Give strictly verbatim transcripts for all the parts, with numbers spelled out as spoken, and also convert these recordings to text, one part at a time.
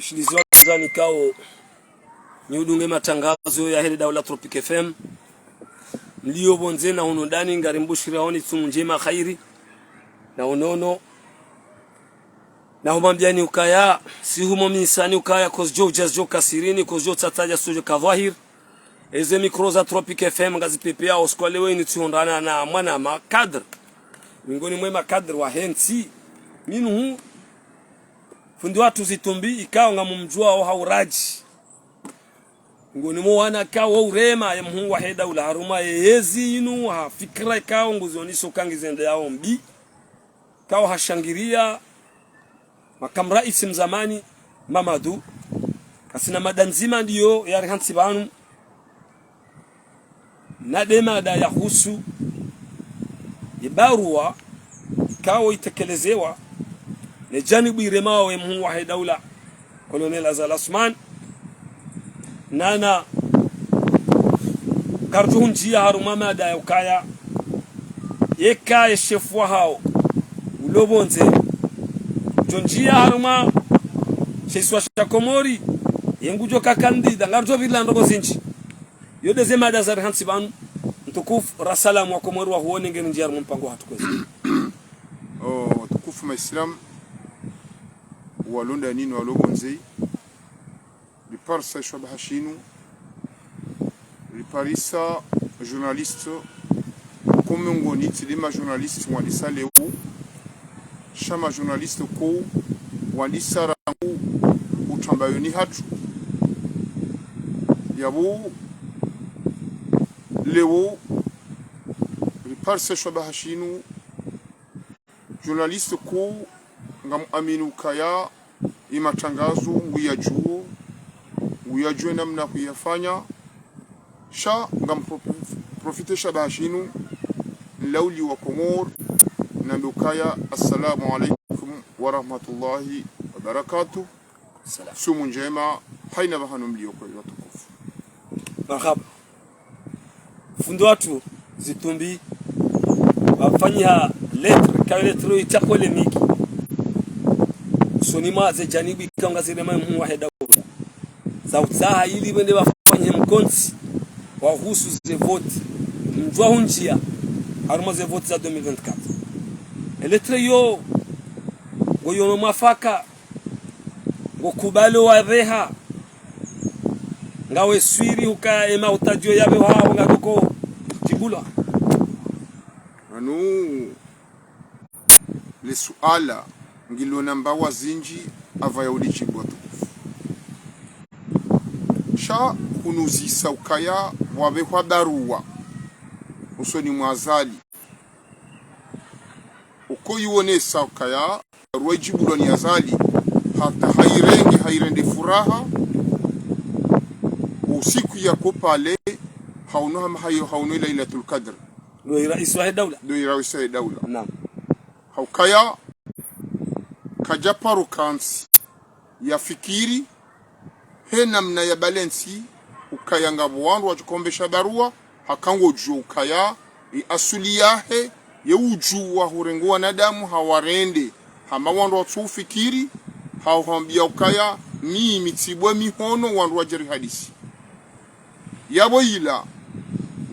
Shilizi wandzani ikao nyi udunge matangazo yahe le daula Tropic F M. Mlio pvondze na hunu ndani, ngarimbushiriyaoni tsumu ndjema, khairi na unono. Na humwambiani ukaya, si humo misani ukaya, kozidjo udja zidjo ka sirini, kozidjo tsatsa dja zidjo ka dhwahir. Eze mikro za Tropic F M ngazipvepveyao usiku wa leo inu, tsihundrana na mwana ma cadre. Miongoni mwe ma cadre wahe ntsi. Minhum fundi watru Zitumbi, ikao ngamumdjuao ha uradji. Ngoni mwa wana ikao urema ye mhuu wahe daula harumwa ye yezi inu, ha fikira ikao nguzionesao uka ngizendeyao mbi. Ikao hashangiriya makamu raisi mzamani Mamadu. Ngasina mada ndzima ndiyo yarihantsi pvanu. Na nde mada yahusu ye barua ikao itekelezewa ne janibu iremao ye mhuu wahe daula, Colonel Azali Assoumani. Nana karidjo hundjiya harumwa mada ya ukaya yeka ye shefu wahao ulo pvondze, djo ndjiya harumwa she isiwa sha Komori, ye ngudjo ka kandida, ngaridjo pvira ndrongoo zindji. Yo nde ze mada zarihantsi pvanu. Mtukufu, rasalamu wa Komori wahuone, ngeni ndjiya harumwa mpango hatru kwezi. O, watukufu maislamu, walo ndani no walo pvondze, riparisa ishabaha shinu, riparisa journaliste, comme ngoni tsi nde ma journaliste wandisa leo, sha ma journaliste ikao wandisa rangu utrambayoni hatru. Yapvo leo riparisa ishabaha shinu, journaliste ikao ngamuamini ukaya ye matangazo nguyadjuo, nguyadjuo namna huyafanya. Sha ngamu pro-, profite ishabaha shinu, nlauli wa Komori, nambe ukaya, assalamu alaikum wa rahmatullahi wa barakatuh. Salam. Tsumu ndjema, hayina pvahanu mlio kwezi watukufu. Marahaba. Fundi watru Zitumbi, pvafanyiha lettre, ikao lettre yo itsa polémique usoni mwa ze janibu ikao ngazirema ye mhuu wahe daula, za utsaha ili pvwende pvafanyihe mkontsi wahusu ze vote, mdjwa hundjiya harumwa ze vote za deux mille vingt-quatre. Ye lettre yo, ngoyono mwafaka, ngokubalo wapveha, ngawe swiri ukaya ye mahutadjio yapvehwao ngadjo ko djibulwa. Pvanu, le suala ngilo na mbawa zindji apvaya ulidjibu watukufu. Sha hunuzisa ukaya pvwapvehwa barua usoni mwa Azali. Uko iwonesa ukaya barua idjibulwa ni Azali, hata hayirenge, hayirende furaha, usiku yako pale, hauno hama hayo, hauno Lailatul Qadr. Ndo iraisi wahe daula. Ndo iraisi wahe daula. Naam. Haukaya, kadja paro kantsi yafikiri, he namna ya balance, ukaya ngapvo wandru wadjo kombesha barua, haka ngodjuo ukaya, ye asuli yahe, ye udjuwa hurengo wanadamu hawarende, hama wandru watsu ufikiri, hauhambia ukaya, mimi tsibwe mihono wandru wadjeri hadisi. Yapvo ila,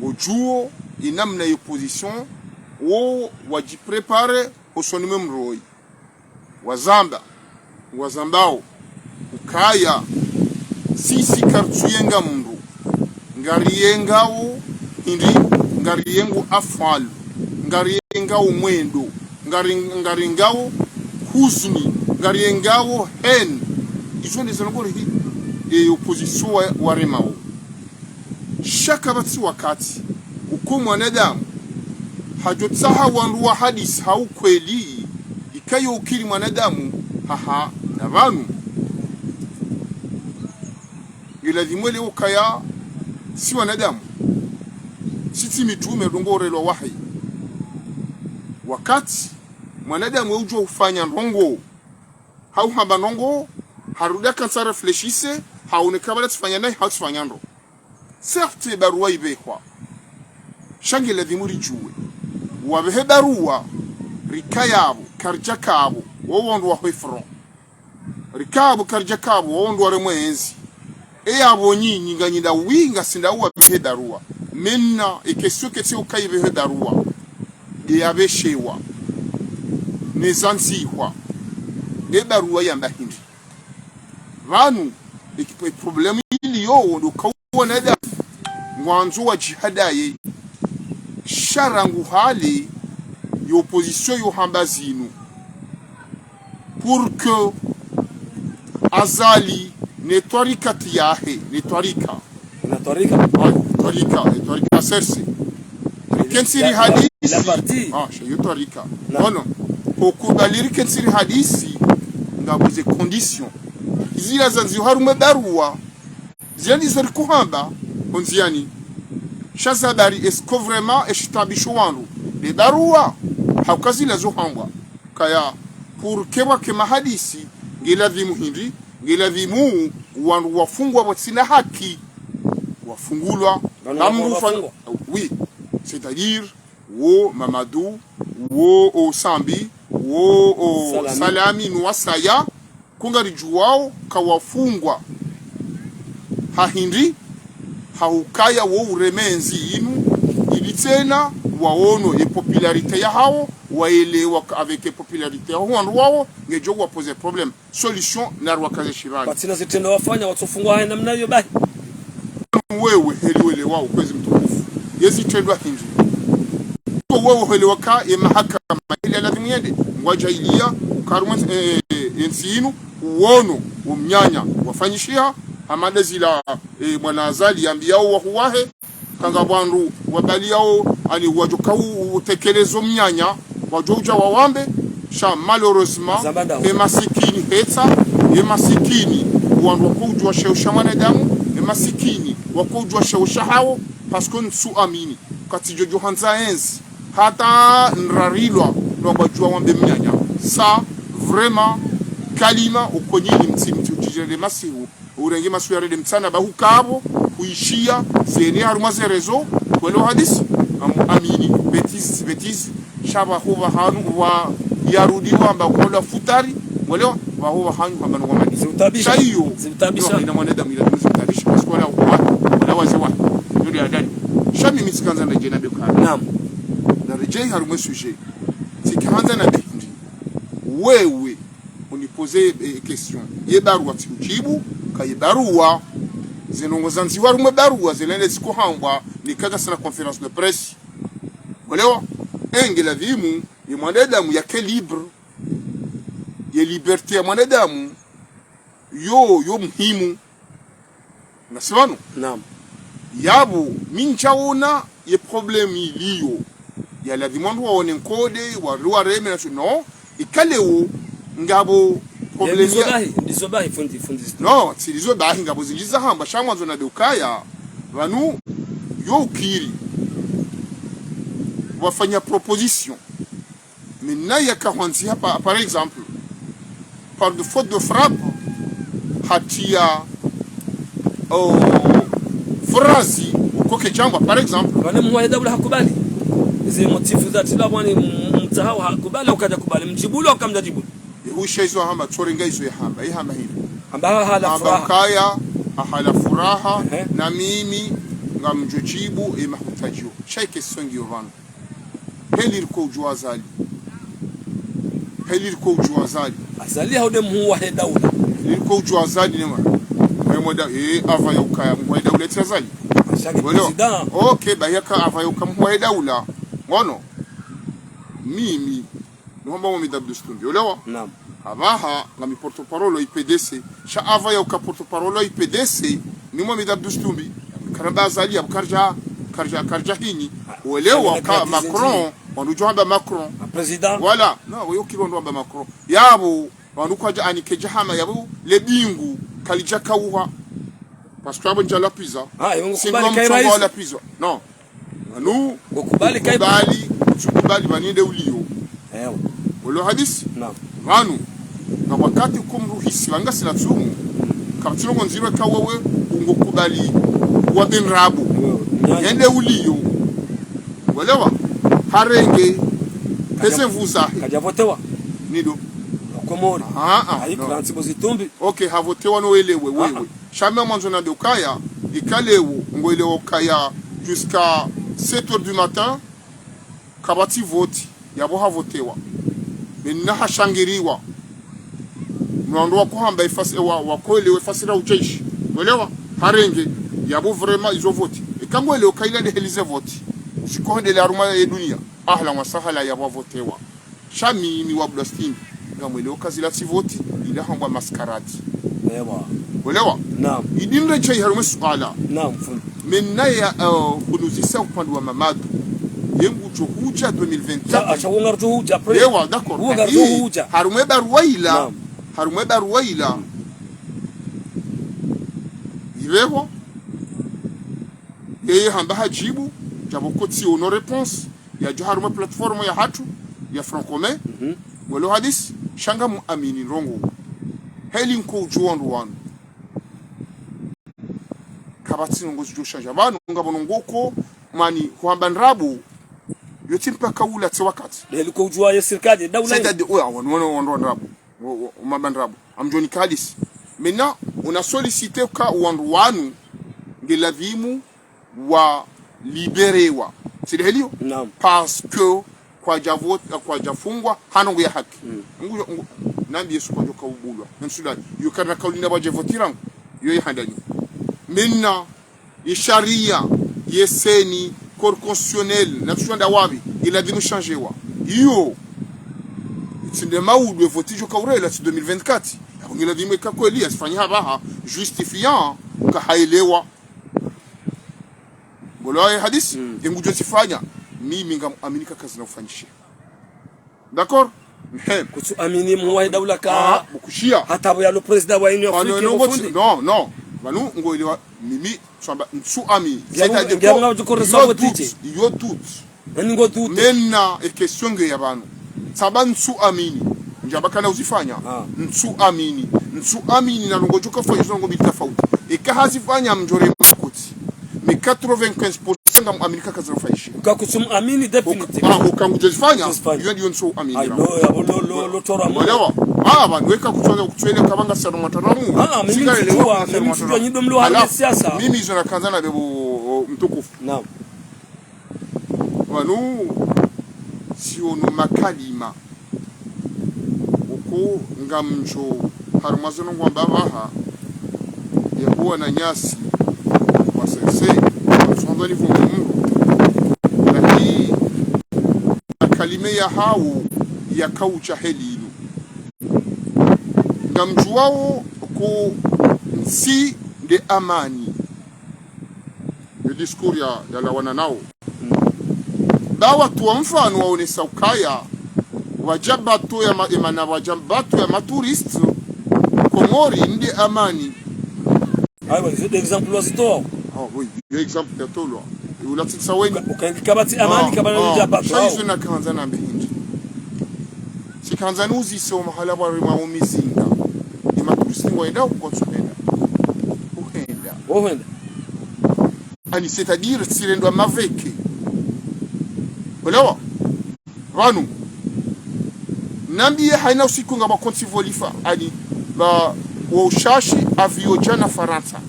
ngodjuo, ye namna ye opposition, wo wadjiprépare, hosoni mwe mroi. Wazamba, wazambao, ukaya, sisi karitsuyenga mndru, ngariyengao hindri, ngariyengo afwalu, ngariyengao mwendo, ngari-, ngariyengao huzuni, ngariyengao haine. Izo nde zalongori hi, e, opposition wa, waremao. Sha kapvatsi wakati, uko mwanadamu, hadjotsaha wandru wahadisi ha ukweli, ikayo ukiri mwanadamu, haha, na pvanu. Ngiladhimu welewe ukaya, si wanadamu, si tsi mitrume wadungo urelwa wahi. Wakati, mwanadamu we udjuwa ufanya ndrongoo, hauhamba ndrongoo, harudi akantsi aréfléchisse, haone kabala tsifanya nayi, hau tsifanya ndro. Certes, barua ipvehwa. Sha ngiladhimu ridjuwe. Wapvehe barua, rikaya yapvo, karidjaka yapvo, wo wandru wahe front. Rikapvo karidja kapvo, wao ndo waremwa yentsi. E yapvo nyinyi nganyi nda wi ngasi nda uwa pvehe barua. Mena, e question ketsi uka ipvehe barua. E yapveshewa. Ne zandzihwa. E barua yamba hindri. Pvanu, e ki-, e problème iliyo, ndo uka wanadamu ngwandzo wadjihadaye. Sha rangu hale, yo opposition yo hamba zinu. Pour que Azali ne twarikati yahe, ne twarika. Na twarika. Ouais, twarika, ne twarika serse. Rikentsi rihadisi. La partie. Ah, sha yo twarika. Na. Ono, ko kubali rikentsi rihadisi, ngapvo ze conditions. Zila zandzihwa harumwa e barua, zila ndizo riko hamba, ho ndziani. Sha zabari, est-ce que vraiment, e shitabisho wandru. Ne barua, hauka zila zo hambwa. Kaya, pour que wake mahadisi, nge lazimu hindri, nge lazimu wandru wafungwa watsina haki. Wafungulwa, pvanu wafungwa. Oui. C'est-à-dire, wo Mamadou, wo o Sambi, wo o Salami. Salami, no wasaya, ko ngaridjuwao ka wafungwa. Ha hindri, ha ukaya wo ureme ntsi inu, ili tsena, waono e popularité yahawo, waelewa ka avec e popularité yahawo, wandru wawo, ngedjo wa poser problème. Solution, na rwakaze shirani. Patsina zitrendwa wafanya, watsofungwa ha namna iyo bahi. Wewe, heli welewa, ukwezi mtukufu. Ye zitrendwa hindri. Ko wewe helewa ka, ye mahakama, ili lazimu yende. Ngwadja iliya, ukarumwe, eh, eh, e ntsi inu, uono, o mnyanya, wafanyishiha, hama nde zila, eh, mwana Azali, yambiyao wahu wahe, kanga wandru wabaliyao, ani wadjo ka u-, utekelezo mnyanya, wadjo udja wawambe, sha malheureusement, e masikini hetsa, e masikini, wandru wako udjuwa sheo sha mwanadamu, e masikini, wako udjuwa sheo shahawo, parce que ntsu amini, katsidjo djo handza entsi, hata nrarilwa, ndo ngwadjuwa wambe mnyanya. Ça, vraiment, kalima, uko nyinyi mtsi, mtsi, utijirele masihu, urenge masihu yarende mtsana, ba hukapvo, huishiya, zene harumwa ze réseaux, kwele hadisi, am-, amini, bêtise, bêtise, sha ba hupva hanu, wa yarudi wamba kola futari, wale wa, ba hupva hanu, hamba no wamani. Ziutabisha. Sha iyo. Ziutabisha. No, ina mwanadamu ila ziutabisha, parce que wala wa, wala waze wa, yule adani. Sha mimi tsikandza na djena beka. Naam. Na redjei harumwa sujet. Tsikandza na behindi. Wewe, unipoze, eh, question. Ye barua tsi ujibu, ka ye barua. Ze ndrongoo zandzihwa harumwa barua, ze lende ziko hambwa, ni kaka sana conférence de presse. Mwelewa? Enge lazimu, ye mwanadamu yake libre. Ye liberté ya mwanadamu, yo, yo muhimu. Ngasi pvanu? Naam. Yapvo, mi ntsaona ye problème iliyo. Ya lazimu wandru waone nkode, wandru wareme na sho-, no. Ikalewo, ngapvo problème ndizo ya bahi, ndizo bahi, fundi, fundi. No, tsi ndizo bahi, ngapvo zindji zahambwa, sha mwandzo na ndo ukaya, pvanu, yo ukiri. Wafanya proposition. Mena yaka hwandziha pa, par exemple, par de faute de frappe, hatia, oh, phrase, ukoke djambwa, par exemple. Pvanu mhuu wahe daula hakubali. Ze motifs za tila pvanu m-, mtsahao hakubali, ukaja kubali. Mdjibu lo, ukamdja djibu. Ye husha izo hamba, tsorenga izo ya hamba, ye hamba hini. Hamba hala furaha. Hamba ukaya, hala furaha, ehe, na mimi, ngamdjo djibu, e mahutadjio. Sha ye question ngiyo pvanu. Heli riko udjuwa Azali. Heli riko udjuwa Azali. Azali hau nde mhuu wahe daula. Heli riko udjuwa Azali ne mwa. Mwe mwe da, eh, apva ya ukaya mhuu wahe daula tsi Azali. Ashake président. Ok, ba yaka apva ya uka mhuu wahe daula. Ngono. Mimi. Nuhamba Mohamed Abdou Stumbi. Olewa? Naam. Apvaha, ngami porte-parole wa I P D C. Sha apva ya uka porte-parole wa I P D C, ni Mohamed Abdou Stumbi. Karamba Azali, apvo karidja, karidja, karidja hini. Olewa ka Macron, wandru udjo hamba Macron. A président. Voilà. No, weyo kilo wandru hamba Macron. Yapvo, wandru kwadja anike dja hama, yapvo, le bingu, kalidja kauha. Parce que apvo ndja lapviza. Ah, iwe ngukubali kayi raisi. Lapviza. Non. Pvanu, ngukubali kayi. Kubali, tsukubali, pvanu nde uliyo. Ewa. Wolo hadisi? Naam. Pvanu, na wakati uko mruhisi, pvanga sila tsumu, kapvatsi ndrongoo ndziro ka wewe, ungukubali, wa benrabu. Ewa, nyanya. Yende uliyo. Walewa? Harenge, pese mvuza. Kadja votewa. Nido. Komori. Ah, ah, hayi non. Kula ntsibo zitumbi. Ok, havotewa no welewe, ah, wewe. Sha mi mwandzo nambe ukaya, ika leo, ngo welewe ukaya, jusqu'à sept heures du matin, kapvatsi voti, yapvo havotewa. Mena hashangiriwa. No wandru wakohamba ifasi, wa, wakoelewa ifasi ra ujeshi. Welewa? Harenge, yapvo vraiment izo voti. Ika ngo welewe uka ila ndeheli ze voti. Sikohondele harumwa ye dunia. Ahlan wa sahlan yapvo havotewa. Sha mi, mi wa Abdou Sitini. Ngamwelewo uka zila tsi voti, ila hambwa mascarade. Ewa. Welewa? Naam. Idi nirejei harumwa suala. Naam, fundi. Mena ya, eh, hunuzisa upande wa Mamadou. Ye ngudjo hudja deux mille vingt-quatre. Ya, asha wo ngarudjo hudja après. Ewa, d'accord. Wo ngarudjo hudja. Harumwa ye barua ila. Naam. Harumwa ye barua ila. Ireho. Yeye hamba hadjibu, djapvo kotsi ono réponse. Yadjo harumwa plateforme yahatru, ya Front Commun. Mhm. Welewa hadisi, sha ngamuamini ndrongoo. Heli ngodjo wandru wanu. Kapvatsi ndrongoo zidjo shanja. Pvanu ngapvo ndrongoo ko, mani, huhamba ndrabo. Yo tsi mpaka ula tsi wakati. Heli ngodjo ye sirikali, daula. C'est-à-dire, oya, wanu, wanu, wandru wa ndrabo. Wo, wo, wo mabandrabo. Amdjoni kadisi. Mena, una sollicité ka wandru wanu, nge ladhimu wa libérewa. Tsi ndeheli yo? Naam. Parce que kwadja vote, kwadja fungwa, ha ndrongoo ya haki. Mm. Ngu, ngu, nambi Yesu kwadjo kaubulwa. Nsudani. Yo karina kaulinda wadje vote rangu. Yo ye handani. Mena, ye sharia, ye CENI, Cour constitutionnelle, na tsushonda wapvi, iladhimu shanjewa. Iyo, itsi nde maudu ye voti djo kaurela tsi deux mille vingt-quatre. Yapvo ngiladhimu eka kweli, yasifanye hapvaha, justifiant, ka haelewa. Ngolo ye hadisi, mm, ye ngudjo zifanya, mimi ngamuamini ka kazina ufanyishe. D'accord? Mhem. Kutsu amini mwa daula ka. Ah, bukushia. Hata bo ya lo président wa Union Africaine, non, fundi. Non, non. Pvanu, ngo ile wa, mimi, tsamba, ntsu amini. C'est-à-dire, ngiya mwa djukore sa voti dje. Iyo doute. Nani ngo doute. Mena, ye question nge ya pvanu. Tsamba ntsu amini. Ndjamba kana uzifanya. Ah. Ntsu amini. Ntsu amini na ndrongoo djo kafanya zo ndrongoo mbili tafauti. Eka hazifanya mdjore makoti. Mais quatre-vingt-quinze pour cent ngamuamini ka kazina ufanyishe. Uka kutsu muamini définitivement. Uka, ah, uka ngudjo zifanya, ngudjo zifanya. Iyo ndiyo ntsu amini. Ayi, no, ya, lo, lo, lo, lo, tora mwa. Welewa? Ah, pvanu weka kutsuwele, kutsuwele kabanga sano mataramu. Ah, mimi sika lelewa, mimi sijua nyido mlo wa siasa. Mimi izo nakandza nambe bo, o, mtukufu. Naam. Pvanu, tsiono makalima. Uku ngamdjo harumwa zinu ngwamba pvaha, ya huwa na nyasi, wa sense, wa tsonga ni vumbu. Lakini, makalima ya hawo ya kaucha heli inu. Ngamdjuwawo ku ntsi nde amani. Yo discours ya, ya lawana nawo. Mm. Ba watowa mfano waonesa ukaya, wadja bato ya ma-, emana wadja bato ya matouriste, Komori nde amani. Ayiwa, izo nde exemple wazitowa. Ah, oui, yo exemple yatolwa. Ula tsi tsaweni. Uka, uka, kapvatsi amani, ah, kapvatsi ah, dja bato. Sha izo nakandza nambe hindri. Tsikandza nuzise omahala pvwarimwa omizinga. Ematouriste ngwendao kwatsuhenda. Uhenda. Uhenda. Ani, c'est-à-dire, tsirendwa maveke. Welewa? Pvanu. Nambiye hayina usiku ngapvo kontsi volifa. Ani, ba, wo ushashi, avion djana Farantsa.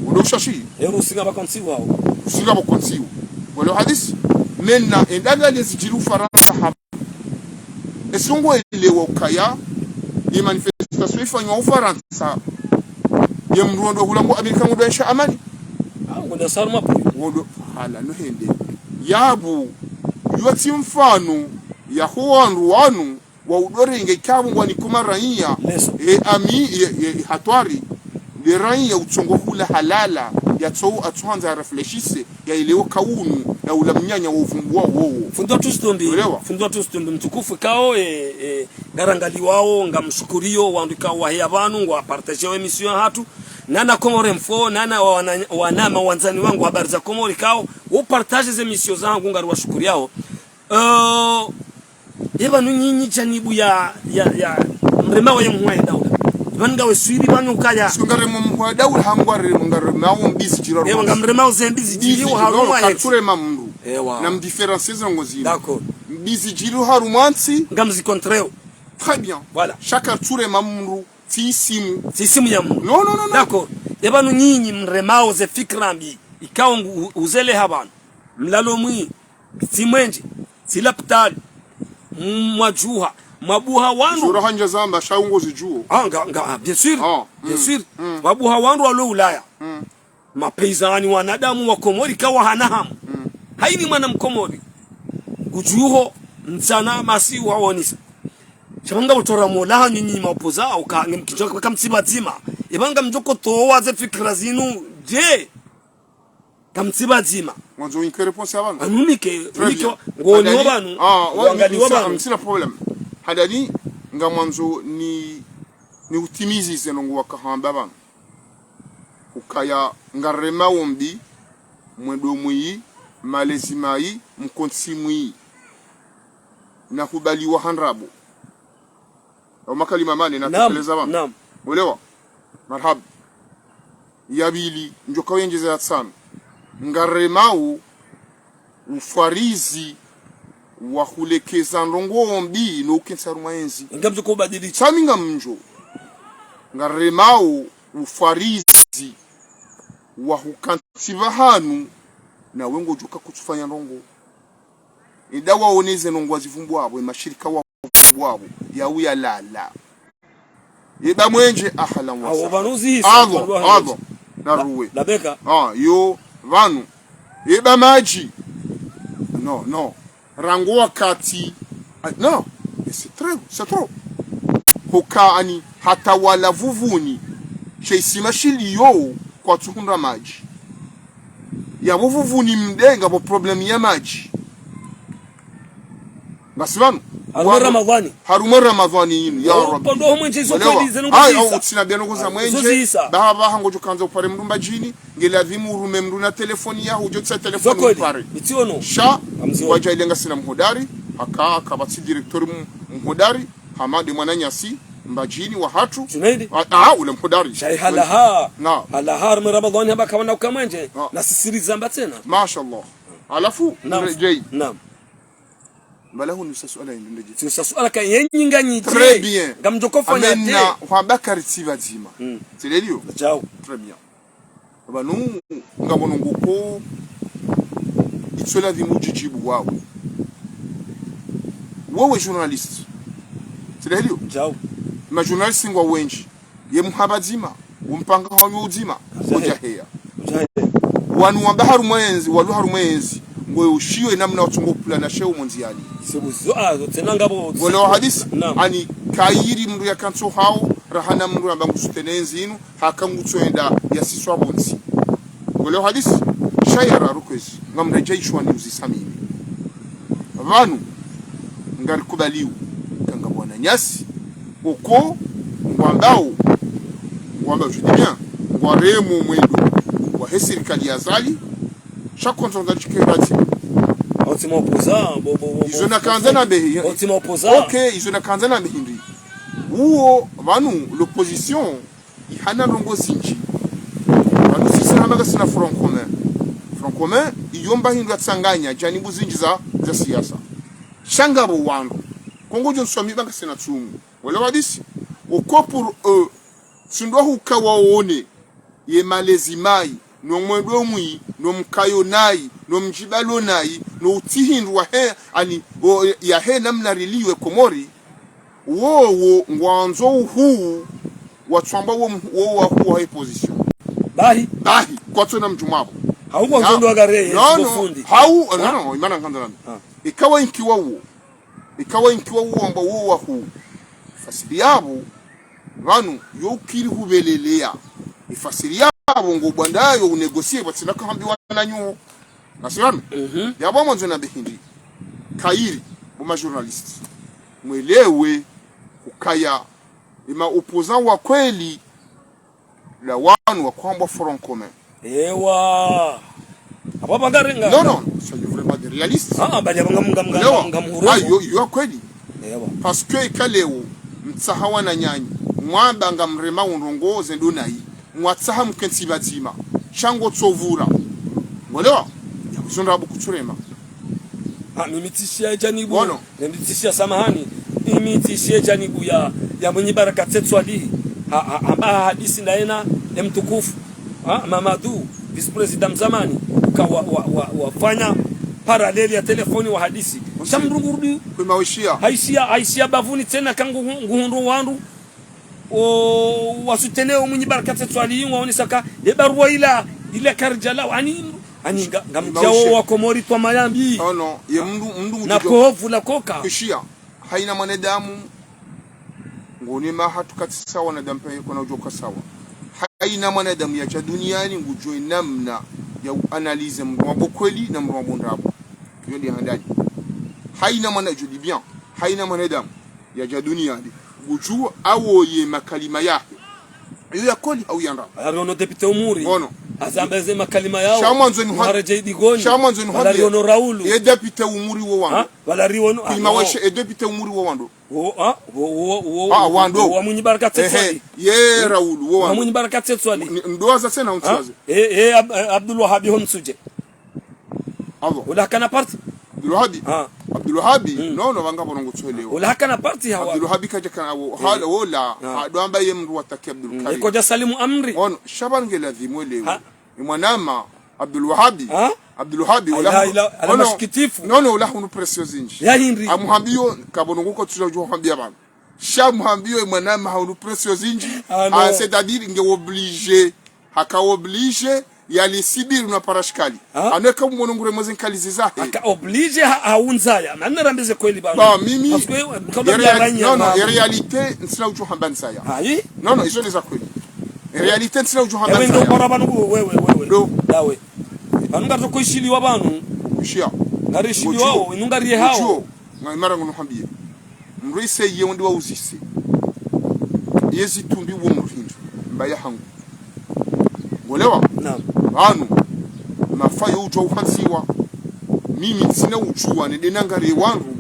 Udo ushashi. Ero usiku ngapvo kontsi wawo. Usiku ngapvo kontsi wo. Welewa hadisi? Mena, endanga lezi djiri Ufarantsa ha Esi ngwelewa ukaya, ye manifestation ifanywa Ufarantsa, ye mndru wondo hula ngo Amerika ngondo yesha amani. Ah, ngondo saru mapu. Ngondo, hala, no hende. Yabu, yo tsi mfano, ya ho wandru wanu, wa udorenge ikao ngwani kuma raiya, leso. E ami, ye, ye, hatwari, le raiya utsongo hula halala, yatso, atsohandza ya réfléchisse, ya elewo kaunu, ya ula mnyanya wa uvumbuwa wowo. Fundi wa tusitumbi, welewa? Fundi wa tusitumbi mtukufu kao, e, e, ngarangaliwawo, ngamshukuriyo, wandru kao waheya pvanu, ngwa partage wa émission yahatru, nana Comores Info, nana wana, wanama wandzani wangu habari za Komori kao, wo partage ze émission zangu ngari washukuriyao. Eh, ye pvanu nyinyi janibu ya, ya, ya mrema wa ye mhuu wa daula. Pvanu ngawe swiri pvanu ukaya. Sio ngarema mhuu wa daula, hangwa rema, ngarema wo mbizi djiro. Ewa, ngamrema wo ze mbizi djiro, mbizi djiro harumwa yetsi. Katsurema mndru. Ewa. Na mdifférencier ze ndrongo zinu. D'accord. Mbizi djiro harumwa ntsi. Ngamzi contraire. Très bien. Voilà. Shaka tsurema mndru, tsi isimu. Tsi isimu ya mndru. Non, non, non, non. D'accord. Eba nu nyinyi mremao ze fikira mbi, ikao ngu-, u-, uzeleha pvanu. Mlalo mwi, tsi mwenje, tsi lapitali. M-, mwadjuha, mwabuha wandru. Zura handja zamba, sha ungo zidjuo. Ah, nga, nga, ah, bien sûr. Ah, bien sûr. Mwabuha wandru walo Ulaya. Mapaysanne wanadamu wa Komori kawa hana hamu. Haini mwana Mkomori. Udjuho, mtsana, masihu waonisa. Sha pvanga utora mola ha nyinyi maopposants, uka, nge mkidjo ka kamtsi pvadzima. Eba ngamdjo kotowa ze fikira zinu, je. Kamtsi pvadzima. Mwandzo inike réponse ya pvanu? Anunike, très bien. Unike, ngoni wa pvanu, ah, wa, wangaliwa pvanu. Mtsina problème. Handani, ngamwandzo ni, ni utimizi ze ndrongoo wakahamba pvanu. Ukaya ngarema ombi, mwendo mwi, malezi mayi, mkontsi mwi. Na hubaliwa ha ndrabo. Au makalima mane na tekeleza pvanu. Naam. Mwelewa? Marahaba. Ya pvili, ndjo kawenjeza ya tsanu. Ngaremao ufwarizi wa hulekeza ndrongoo mbi no ukentsi harumwa entsi. Ngamdjo kubadili. Sha mi ngamdjo. Ngaremao ufwarizi wa hukantsi pvahanu, nawe ngodjo ka kutsufanya ndrongoo. Eda waone ze ndrongoo wazivumbuao, e mashirika wavumbuao, ya uya lala. Eba mwenje, ahalan wa sahlan. Awo pvanu zihisa, avo, avo, na ruwe. Labeka. Ah, yo, pvanu. Eba madji. Non, non. Rangu wakati. Ah, non. Mais c'est très, c'est trop. Huka ani, hata wala vuvuni. She isima shiliyo, kwatsuhundra madji. Ya vuvuni mdenga vo problème ya madji. Ngasi pvanu. Harumwa Ramadhani. Harumwa Ramadhani yinu, ya Rabbi. Kondo ho mwenje zo kweli zinu. Hayi, au utsina beno kuza mwenje. Baha baha ngodjo kandza upare mndru Mbadjini, nge ladhimu urume mndru na telefoni ya, udjo tsa telefoni upare. Sha, wadja ile ngasina mhodari, haka, haka batsi directeur mhodari, Hamade mwananyasi, Mbadjini wa hatru. Junaidi. Ah, ule mhodari. Shayi halaha. Na. Halaha, harumwa Ramadhani hamba kawana uka mwenje. Na sisiri zamba tsena. Mashallah. Halafu, naam. Naam. Mbala hunu sa suala yinu ndedje. Sa suala ka yenyi nganyi. Très bien. Ngamdjo kofanya te. Amena, hwa Bakari tsi pvadzima. Tsi lelio? Djau. Très bien. Pvanu, ngamono nguko, itso ladhimu udjidjibu wawe. Wawe journaliste. Tsi lelio? Djau. Ma journaliste ngwa wendji. Ye muha pvadzima, umpanga hanyu udzima, udjaheya. Udjaheya. Wanu wamba harumwa entsi, walo harumwa entsi, ngoyo ushiyo enamna watsongo pula na sheo mondziani. Sebuzo, ah, zo tsena ngapvo. Ngole wa hadisi, naam. Ani kayiri mndru ya kantso hao, rahana mndru yamba ngu soutenir entsi inu, haka ngutso enda ya siswa pvontsi. Ngole wa hadisi, sha ya raru kwezi, ngamdja ishwa ni uzisamini. Pvanu, ngari kubaliwo, kanga bwana nyasi, oko, ngwambao, ngwamba, je dis bien, ngwaremo mwendo, wahe sirikali ya Azali, sha konzo nda tshike bati. Otsi ma opposant, bo, bo, bo, izo nakandza na behi. Otsi ma opposant. Ok, izo nakandza na behi ndi. Uwo, pvanu, l'opposition, ihana ndrongoo zindji. Pvanu sisi hama ngasina Front Commun. Front Commun, iyo mba hindru ya tsanganya, janibu zindji za, za siasa. Sha ngapvo wandru. Kongo djo nswami ba ngasina tsumu. Wala wadisi. Oko pour eux, tsi ndo huka waone. Ye malezi mayi, no mwendo mwi, no mkayo nayi, no mdjibalo nayi, no utsi hindru wahe, ani, o, yahe namna riliwe Komori. Wowo ngwandzo uhuu, watsamba wo, wo wahuu wa opposition. Bahi. Bahi, kwatsu na mdjumapvo. Hau ngwandzo ndo wagare, no, no, fundi. Hau, no, no, imana nkandza nami. Ikawa inkiwa uwo. Ikawa inkiwa uwo amba wo wahuu. Fasiri yapvo, pvanu, yo ukiri hupveleleya. Ifasiri yapvo ngo bwandayo unégocier, pvatsina kahambiwa na nyuho. Nasi pvanu? Yapvo mwandzo na behi ndi. Kayiri, bo ma journalistes. Mwelewe, ukaya, ema opposants wa kweli, la wanu wakohambwa Front Commun. Ewa. Apvo pvanga renga. Non, non, soyons vraiment des réalistes. Ah, bali apvo ngam, ngam, ngam, ngam huru. Ah, yo, yo kweli. Ewa. Parce que ika leo, mtsaha wananyanyu, mwamba ngamrema ndrongoo zendo nayi, mwatsaha mkentsi pvadzima, sha ngo tsovura. Mwelewa? Ya kuzonda apvo kutsurema. Ah, mimi tsishia janibu. Bono. Nemi tsishia samahani. imi tsishiye janibu ya, ya Mwinyi Baraka Said Soilihi. Ha, ha, hamba hadisi ndaye na ye mtukufu, ha, Mamadou, vice-président mzamani, ka wa, wa, wa, wafanya parallèle ya telefoni wa hadisi. Sha mdru ngurudi. Kwima wishiya. Haishiya, haishiya bapvuni tsena ka ngu, nguhundru wandru o, wasoutenir o Mwinyi Baraka Said Soilihi, ngwaonesa ka ye barua ila, ila karidjalawa, ani, ani nga, ngamdjawo wa Komori twa mayambi. Oh non, ye mndru, mndru na kovu la koka. Kushiya, haina mwanadamu, ngoni maha tukati sawa na dampé kona udjoka sawa. Haina mwanadamu yadja duniani ngudjuwa namna ya uanalyser mndru wa bo kweli na mndru wa bo ndrabo. Yo ndi handani. Haina mwana, je dis bien, haina mwanadamu yadja duniani ngudjuwa awo ye makalima yahe, iyo ya kweli au ya ndrabo. Wala riono député Umuri. Ono. Azamba ze makalima yawo. Sha mwandzo ni hwa-, wala J D Goni. Sha mwandzo ni hwa-, wala riono Raulu. Ye député Umuri wo wandru. Ha? Wala riono, kwima ah, wishiya, ye député Umuri wo wandru. Wo, ha? Wo, wo, wo, ah, wo, wandru. Wo wa Mwinyi Baraka Said Soilihi. Ehe, ye Raulu, wo wandru. Wa Mwinyi Baraka Said Soilihi. Ni, ndo waza tsena, ha? Untsuwaze. Eh, eh, Ab-, eh, Abdul Wahabi ho Msudje. Abo. Ula hakana parti? Abdul Wahabi? Ah. Abdul Wahabi? Mm. Non, non, pvanga pvo nongo tswelewa. Ula hakana parti hawa? Abdul Wahabi kadja kana wo, eh, hala, wola, ah, ha, ndo amba ye mndru wataki Abdul Karim. Mm. Eko dja salimu amri. Ono, sha pvanu nge ladhimu elewe. Ha? Ye mwanama, Abdul Wahabi. Ha? Abdul Wahabi, ula hu-, ila, ala ono, mashikitifu. Non, non, ula hunu pression zinji. Ya hindri. Amuhambiyo, ka pvo nongo ko tsudja udjo hambiya pvanu. Sha muhambiyo ye mwanama haunu pression zinji. Ah, non. Ah, c'est-à-dire, nge obligé. Haka obligé, yali sibiri na parashikali. Ha? Ano eka mwono ngure mweze nkali zizahe. Haka obligé ha, haundzaya. Mana rambe ze kweli pvanu. Ba, mimi, parce que, ye réa-, non, non, ye réalité, ntsina udjo hamba ndzaya. Ayi? Non, non, izo nde za kweli. Ye réalité, ntsina udjo hamba ndzaya. Ewe ndo bora pvanu, wewe, wewe. Ndo. Dawe. Pvanu ngaritsoko ishiliwa pvanu. Wishiya. Ngarishiliwa, inu ngariye hawo. Ngudjuwa. Nga imara ngunu hambiye. Mndru ise ye undi wa uzise. Ye zitumbi wo mndru hindri. Mbaya hangu. Ngolewa? Naam. Pvanu. Mafa yo udjuwa uhantsiwa. Mimi ntsina udjuwa nende nangariye wandru.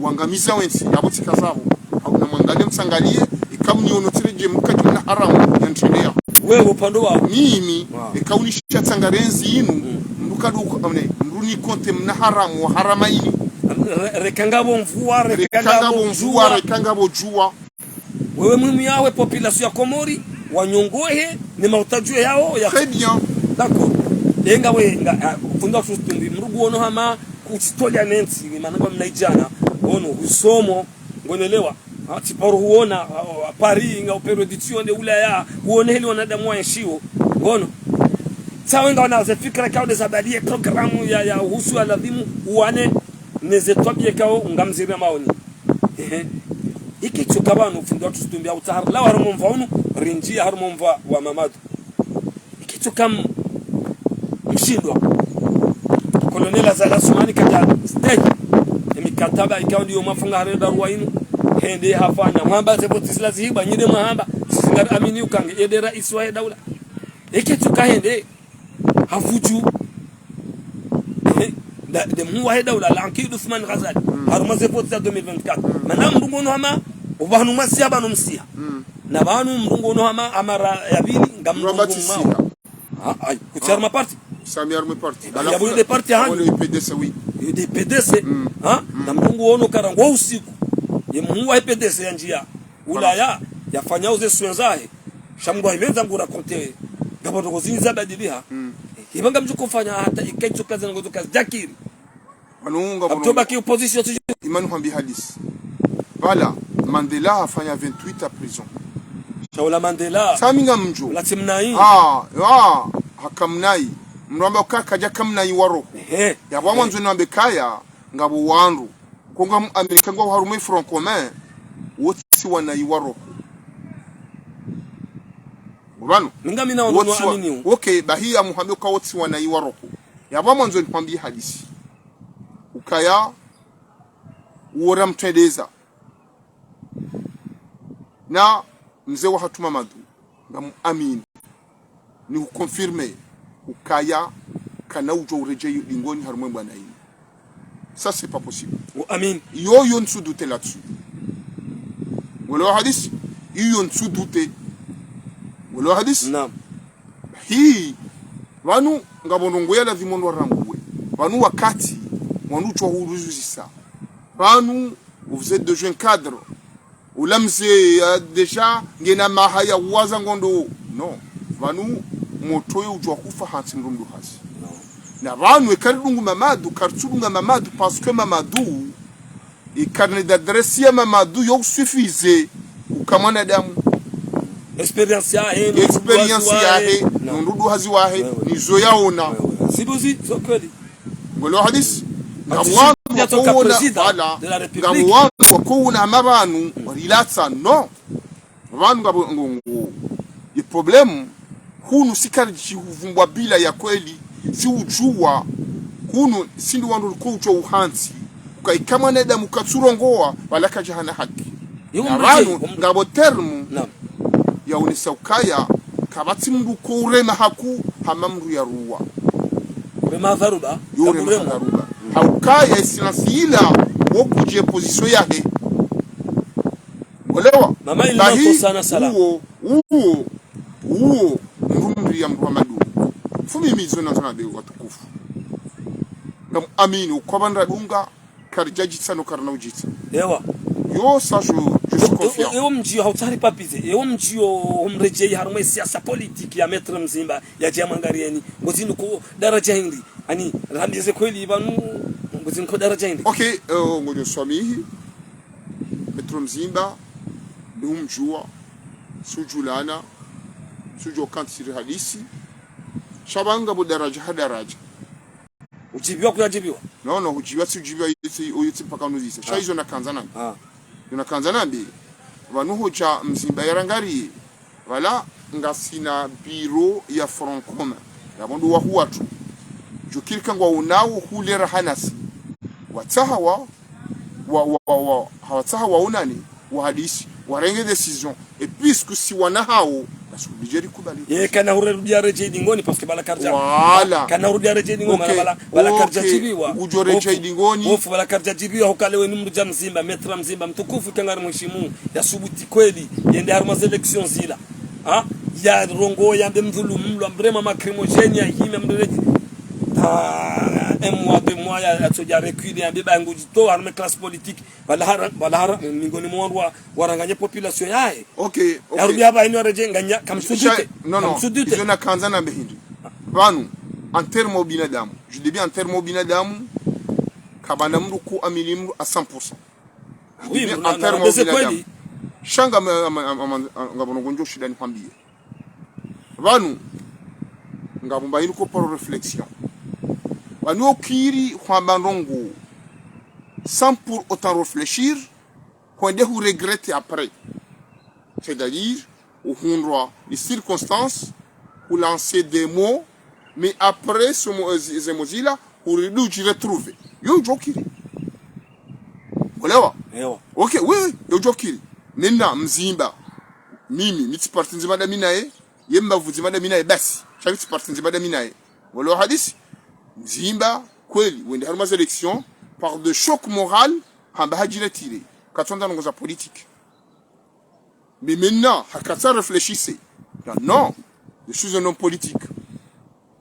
Wangamiza wentsi. Yapvo tsika zapvo. Hau na mwangaliye mtsangaliye. Ika mniono tsiredje mkadji mna haramu. Ya ntrendeya. Wewe upande wawo. Mimi, wa, eka unisha tsangare ntsi inu, mm, mndru kadu uka-, amne, mndru ni konte mna haramu wa harama ini. Re-, reka ngapvo mvua, reka ngapvo mvua, reka ngapvo djuwa. Wewe muhimu yawe population ya Komori, wanyongohe, ne mahutadjio yawo, ya. Très bien. D'accord. Enga we, nga, ah, fundi wa Trust Tumbi, mndru nguono hama, kutsitolea nentsi, ni mana ngwa mna idjana, ono, usomo, ngonelewa. Ha, tsi paro huona, ha, ha, Paris, nga upero edition nde Ulaya, huone heli wanadamu wa enshiwo. Ngono. Tsawe nga wana ze fikira kao nde zabaliye programu ya, ya uhusu ya ladhimu, uwane, ne ze twabiya kao, ngamzire maoni. Ehe. Iki tsuka pvanu, fundi wa Trust Tumbi ya utsahara. Lawa harumwa mva unu, rindji ya harumwa mva wa Mamadou. Ikitsuka m-, mshindwa. Colonel Azali Assoumani kadja stay. Emikataba ikao ndiyo mafunga harenda ruwa inu. Hende hafanya. Mwamba ze voti zila zihibwa, nyi nde mwahamba. Sisi ngari amini uka nge, ye nde raisi wahe daula. Ikitsuka hende. Havuju. Eh, nda, nde mhuu wahe daula, la Ankid Ousmane Ghazali. Mm. Harumwa ze voti za deux mille vingt-quatre. Mm. Mana mndru ngono hama, upvanu mwasiya pvanu msiya. Mm. Na pvanu mndru ngono hama, amara ya pvili, nga mndru ngono hama. Ah, ayi, kutsi harumwa parti. Sami harumwa parti. Eh, ya pvili nde parti hanu. Wale U P D C, oui. Eh, nde U P D C. Mm. Ha? Mm. Na mndru ngono karangwa usiku. Ye mhuu wa U P D C ya ndjiya. Ulaya, yafanya uze soins zahe. Sha mndru ahimeza ngu raconter. Ngapvo ndrongoo zindji zabadiliha. Mm. Ipvanga mdjo kofanya hata ikaitso kazi na ngozo kazi djakiri. Pvanu nga pvanu. Apto baki opposition tu. Imani hwambi hadisi. Pvala, Mandela hafanya vingt-huit à prison. Sha ula Mandela. Sami ngamdjo. Ula tsi mnayi. Ah, ah, haka mnayi. Mndru amba uka kadjaka mnayi wa roho. Ehe. Yapvo mwandzo nambe kaya, ngapvo wandru. Ko nga mu Amerika ngwao harumwa Front Commun, wotsi wanayi wa roho. Ngopvanu? Ninga mina wanu wotsi wa-, aminiwo. Okay, bahi ya muhambe uka wotsi wanayi wa roho. Yapvo mwandzo nihwambiye hadisi. Ukaya, uwo ramtrendeza. Na mze wahatru Mamadou, ngamu amini. Ni uconfirmer ukaya kana udjo uredjeyi dingoni harumwa mbwana ini. Ça, c'est pas possible. Wa amini. Iyo, iyo ntsu douter là-dessus. Ngwelewa hadisi? Iyo ntsu douter. Ngwelewa hadisi? Naam. Hi, pvanu, ngapvo ndrongoo ya lazimu wandru warambuwe. Pvanu wakati, wandru udjo huruzuzisa. Pvanu, Vous êtes des jeunes cadres. Ula mze, euh, déjà, ngena maha ya waza ngondo. Non. Pvanu, motro yo udjuwa hufa hantsi mdru mdru hazi. Na pvanu, eka ridungu Mamadou, karitsudunga Mamadou, parce que Mamadou, e carnet d'adresse ya Mamadou yo suffisait uka mwanadamu. Expérience yahe, no expérience uduhazi wahe, yahe, no. No uduhazi wahe, wewe, nizo yaona. Wewe. Zibuzi, zo kweli. Ngolo hadisi. Ati ngapvo wandru si-, ya toka wakowona, président voilà, de la République. Ngapvo wandru wakowona hama pvanu, warilatsa, non. Pvanu ngapvo, ngo, ngo. Ye problème, hunu si karidji huvumbwa bila ya kweli, si udjuwa, hunu si ndo wandru riko udjuwa uhantsi, uka eka mwanadamu katsurongowa, pvala kadjahana haki. Yo na mdje, pvanu, yo mdje. Ngapvo terme, naam, yaonesa ukaya, kapvatsi mdru ko urema haku, hama mdru ya ruwa. Urema dharuba, yo urema kaburema. Dharuba. Ha ukaya silence ila, wo kudje position yahe. Olewa? Mama ili bahi, nato sana sala. Uwo, uwo, uwo, mdru mdru ya mdru wa madu. Fumi mizo na zona be watukufu. Ngam amini, ukwaba ndradunga, karidjadjitsa no karina udjitsa. Ewa. Yo, ça, je, je suis confiant. Ewo mdjiyo, hautsari papize. Ewo mdjiyo, umredjeyi harumwa siasa politique ya Maître Mzimba, ya djamangarieni. Ngozinu ko daraja hindri. Ani, rambize kweli pvanu, ngozinu ko daraja hindri. Ok, euh, ngodjo swamihi. Maître Mzimba, ni umdjuwa, sudjulana, sudjo kantsiri hadisi. Sha pvanu ngapvo daraja ha daraja. Udjibiwa kuyadjibiwa? Non, non, udjibiwa tsi udjibiwa, yitsi, uyu tsi mpaka unuzise. Sha izo nakandza nambe. Ah. Izo nakandza nambe. Pvanu hodja Mzimba yarangariye. Pvala ngasina bureau ya Front Commun. Yapvo ndo wahu watru. Djokiri ka ngwaonawo hulera hanasi. Watsaha wa, wa, wa, wa, hawatsaha waonane, wahadisi, warenge décision. Et puisque si wana hawo, ngasi obligé rikubali. Ye, kana hure rudia redjeyi dingoni, parce que pvala karidja. Voilà. Kana hure rudia redjeyi dingoni, ok, pvala, pvala, pvala karidja djibiwa. Udjo redjeyi dingoni. Ofu, pvala karidja djibiwa, hukale we ni mdru dja Mzimba, Maître Mzimba, mtukufu, kangari mheshimu, ya subuti kweli, yende harumwa ze élections zila. Ha? Ya rongo, yambe mdhulumu, mlo, ambrema macrimogène, ya hime, mdru redji. Ah, un mois, deux mois, ya, ya tsodja reculer, yambe ba ngudjitowa, harumwa classe politique. Pvala hara, pvala hara, mingoni mwa wandru wa, waranganye population yahe. Ok, ok. Yarudi hapva inu yaredjeyi nganya, kamsudute. Sha-, non, non. Kamsudute. Izo nakandza nambe hindri. Pvanu, en terme ubinadamu. Je dis bien en terme ubinadamu, kapvana mdru ko amini mdru à cent pour cent. Je dis bien en terme ubinadamu. Oui, mdru na, na, na, kweli. Sha nga ma, ma, ma, ma, ma, ngapvo ndrongoo ndjo shinda nihwambiye. Pvanu, ngapvo mba hindru ko paro réflexion. Pvanu okiri hwamba ndrongoo sans pour autant réfléchir, hwende hu regretter après. C'est-à-dire, uhundrwa les circonstances, hu lancer des mots, mais après, ce mot, euh, ces mots-là, hurudi udji retrouver. Yo udjokiri. Olewa? Ewa. Ok, oui, oui, yo udjokiri. Maintenant, Mzimba. Mimi, mi tsi parti ndzima dami naye, ye mbavu ndzima dami naye, basi. Sha mi tsi parti ndzima dami naye. Olewa hadisi? Mzimba, kweli, wende harumwa ze élections, par de choc moral, hamba hadji retirer. Katsondza ndrongoo za politique. Mais maintenant, hakatsa réfléchir. Non, je suis un homme politique.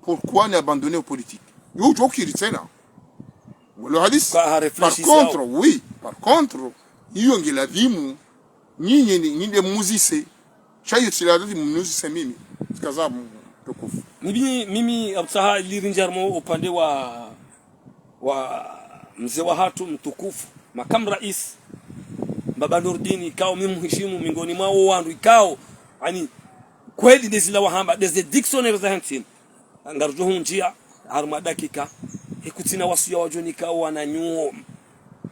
Pourquoi ne abandonner aux politiques? Yo udjokiri tsena. Walo hadisi. Kwa ha réfléchir. Par contre, oui, par contre, iyo nge ladhimu, nyinyi ni, nyi nde muzise. Sha iyo tsi ladhimu mnuzise mimi. Tsikaza mtukufu. Mimi, mimi, apvaha lirindjarimo upande wa wa mze wahatru mtukufu, makamu rais, Mbaba Nurdin, ikao mi mheshimu mingoni mwa wo wandru ikao, ani, kweli nde zila wahamba, nde ze dictionnaire za hantsini. Ngarudjo hundjia, harumwa dakika, hekutsina wasuya wadjo nika wananyuo,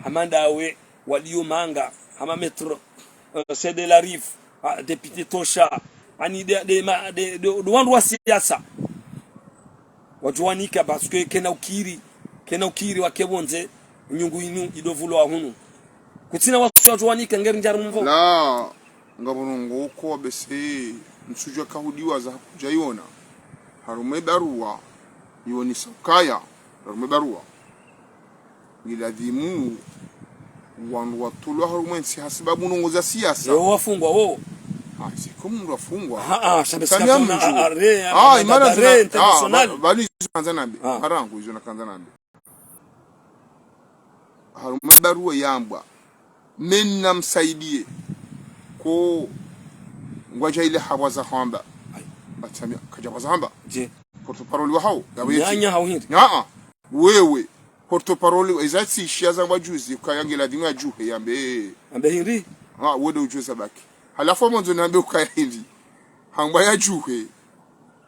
hama ndawe, walio manga, hama maître, euh, Said El Arif, ah, député Tosha, ani nde, nde, ma, nde, nde, nde wandru wa siasa. Wadjo wanika, parce que kena ukiri, kena ukiri wake pvondze, nyungu inu idjo vulwa hunu. Kutsina wasuya wadjo wanika, ngeri ndjarimo mvo. La, ngapvo ndrongoo ko wabese, ntsudjua kahudiwaza hakudja iona. Harumwa ye barua, iwonesa ukaya, harumwa ye barua. Ngiladhimu wandru watolwa harumwa entsi hasibabu ndrongoo za siasa. Ewo wafungwa wo. Ah, tsi ko mndru afungwa. Ah, ah, sha be tsika mndru. Ah, ah, re, ah, ah, imana arrêt international. Ah, ba, ba, izo nakandza nambe. Ah. Marangu, izo nakandza nambe. Harumwa ye barua yambwa. Mimi namsaidiye. Ko ngwadja ile habwa za hamba. Ayi. Batsamia, kadja habwa za hamba. Je. Porte-parole wa hawo. Ya wezi. Nyanya hawu hindri. Aa. Wewe. Porte-parole, eza tsi shiya za ngwa juzi, ukaya nge ladhimu yadjuhe, yambe. Ambe hindri. Ah, wende udjuhe zabaki. Halafu mwandzo nambe ukaya hindri. Hamba yadjuhe.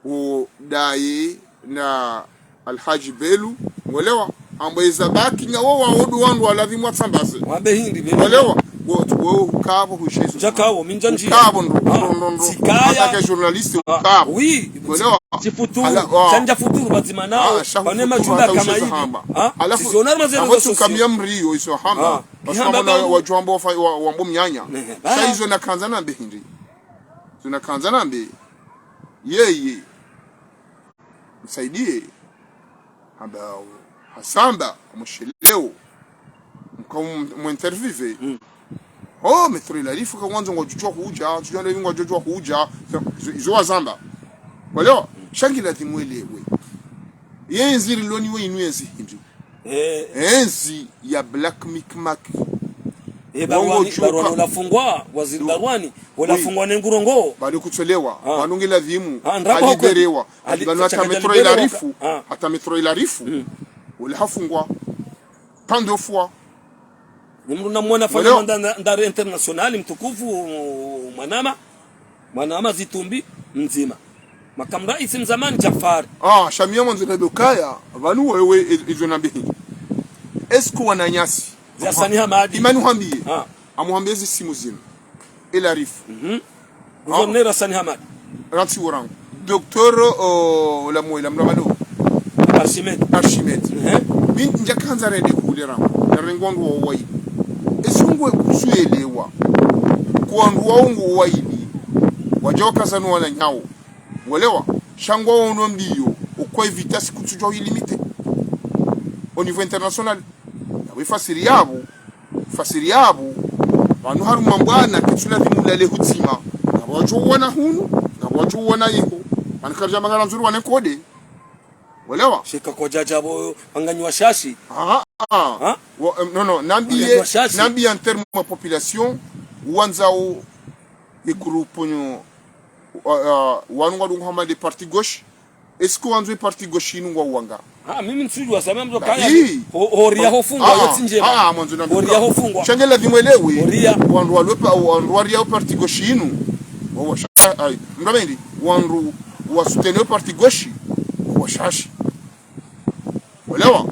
O Daye na Alhadji Belu, ngwelewa, amba eza baki nga wo wawo ndo wandru wa ladhimu watsambaze. Wambe hindri, bebe. Ngwelewa, wo, wo ukapvo hushizo. Ndjakawo, mi ndja ndjia. Ukapvo ndo, ah, ndo, ndo, ndo. Tsikaya. En tant que journaliste, ah, ukapvo. Oui. Ngwelewa. Tsifuturu, ala, ah. Tsandja futuru, pvadzima nawo, ah, sha pvane futuru, majumba hata kama ushizo hivi. Hamba. Ah, halafu, siziona mazero apvo za sosio. Tsukamia mriyo izo hamba. Ah. Parce que ihamba wana bambu. Wadjwamba wafa-, wa, wambo mnyanya. Nehe, sha bala. Izo nakandza nambe hindri. Izo nakandza nambe. Yeye. Msaidiye. Hamba, hasamba, amusheleo. Mka um-, mu interviewe. Mm. Oh, Maître Ilarifu ka mwandzo ngwadjodjuwa hudja, tsudjuwa ndo ngwadjodjuwa hudja. Izo, izo wazamba. Walewa, sha nge ladhimu mwelewe. Ye ndziri loni we inu ye ndziri hindri. Eh. Enzi ya Black Micmac. Eh, Barwani, wongo djuka. Barwani ulafungwa, waziri Barwani, ulafungwa ne ngurongo. Bali kutsolewa, ah, wanu nge ladhimu, ah, ndrabo haliberewa. Ali-, ali-, banu hata Maître Ilarifu, ah, hata Maître Ilarifu. Mm. Ule hafungwa. Tant de fois. Ni mndru namwona fanya manda nda, nda, ndare international, mtukufu, mwanama. Mwanama zitumbi mdzima. Makamu raisi mzamani Djafari. Ah, sha mi ya mwandzo nambe ukaya, pvanu wewe e-, izo nambe hindri. Est-ce que wananyasi? Za Sani Hamadi. Imani uhambiye. Ah. Amuhambiye ezi simu zinu. Ilarifu. Mhm. Ah. Gouverneur Sani Hamadi. Rantsi worangu. Docteur, oh, la mwe, la mlamado. Archimède. Archimède. Mhm. Mi ndjakandza rende kule rangu. Narenge wandru wa waili. Ezi ngwe kusuelewa. Kwa wandru wa ungu waili. Wadja wakazanu wananyawo. Walewa, sha ngwaono mbiyo, ukwa éviter si kutsudjuwa ilimiter. Au niveau international. Yawe fasiri yapvo, fasiri yapvo, pvanu harumwa mbwana, ketsu ladhimu lale hutsima. Ngapvo wadjo uwana hunu, ngapvo wadjo uwana iho. Pvanu karidja mangala ndzuri wane kode. Walewa? Sheka kwadjadja pvo, pvanganywa shashi. Ah, ah. Ha? Wa-, em, non, non, nambiye, wanganywa shashi. Nambiye en terme ya population, wandzao ye groupe nyo, wa-, wa-, wanu ngwadungu hama nde parti gauche. Est-ce que wandzo ye parti gauche inu ngwawanga? Ah, mimi ntsudjuwa, sa mimi mzo kaya. Ho-, horia hofungwa, ah, yo tsi ndjema. Ah, mwandzo nambe. Horia hofungwa. Sha nge ladhimu mwelewe. Horia. Wandru walwe pa-, wandru waria parti gauche inu. Wawa sha-, ayi. Mndru amendi. Wandru wa soutenir parti gauche. Wawa shashi. Walewa.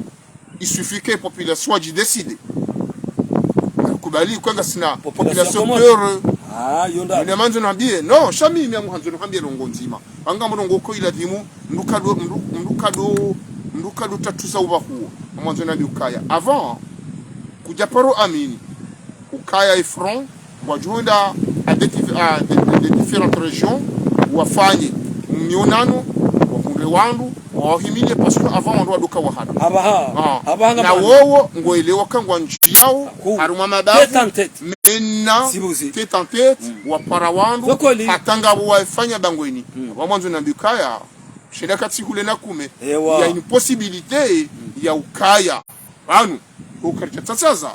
Il suffit que population wadji décide. Kubali kwa ngasina population peur. Ah, yo nda. Mina mwandzo nambiye. Non, sha mi mi ya mwandzo nambiye ndrongo ndzima. Wanga mndru ngoko iladhimu, mndru kado, mndru, mndru kado, mndru kado tatuza uba huo. Mwandzo nambiye ukaya. Avant, kudja paro amini. Ukaya e front, wadjo hwenda à des dif-, à des, des, des différentes régions, wafanye mionano, wahundre wandru, wawahimiliye, parce que avant wandru wadoka wahana. Abaha. Ah. Abaha nga na mwana. Wowo, ngoelewa ka ngwandjiyawo, ku-, harumwa mabavu, tête en tête. Mena, sibuzi. Tête en tête, mm, wapara wandru, zo kweli, hata ngapvo wafanya bangweni. Mm. Apvo mwandzo nambiye ukaya, shenda katsi hule na kume. Ewa. Il y a une possibilité, mm, ya ukaya. Pvanu, ukaridja tsatsaza.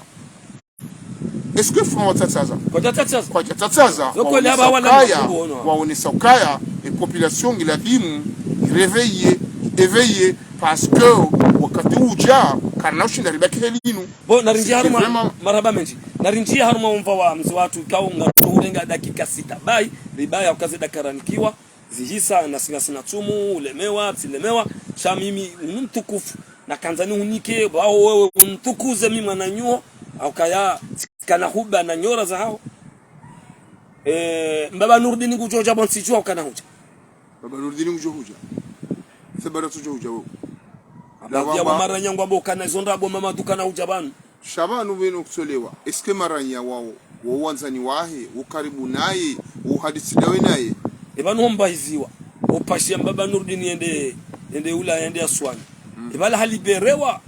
Est-ce que front watsatsaza? Kwadjatsatsaza. Kwadjatsatsaza. Zo kweli waonesa aba wana ukaya, wakubono. Waonesa ukaya, e population nge ladhimu, iréveille, éveillé, parce que wakati udja, karina ushinda ribaki heli inu. Bon, narindjia harumwa, c'était vraiment marahaba mendji. Narindjia harumwa omva wa mze watru, ikao ngatsuhurenga dakika sita. Bayi, ribaya ukaze dakika ranikiwa. Zihisa, nasi ngasina tsumu, ulemewa, tsilemewa. Sha mimi, unu mtukufu. Nakandza nihunike, bawo wewe unitukuze mi mwananyaho, haukaya tsikana huba na nyora zahaho. Eh, mbaba Nurdini ngudjo udja pvo ntsidjuwa ukana hudja. Mbaba Nurdini ngudjo hudja. Sebara tsudjo hudja wewe. Abadhi ya maranya ngwambo ukana izo ndrabo mama tukana hudja pvanu. Sha pvanu beno kutsolewa. Est-ce que maranya wawo, wo wandzani wahe, wo karibu naye, wo hadisi ndawe naye? Epvanu hombahiziwa. Opashiya mbaba Nurdini yende, yende ula, yende Aswani. Mm. Epvala haliberewa,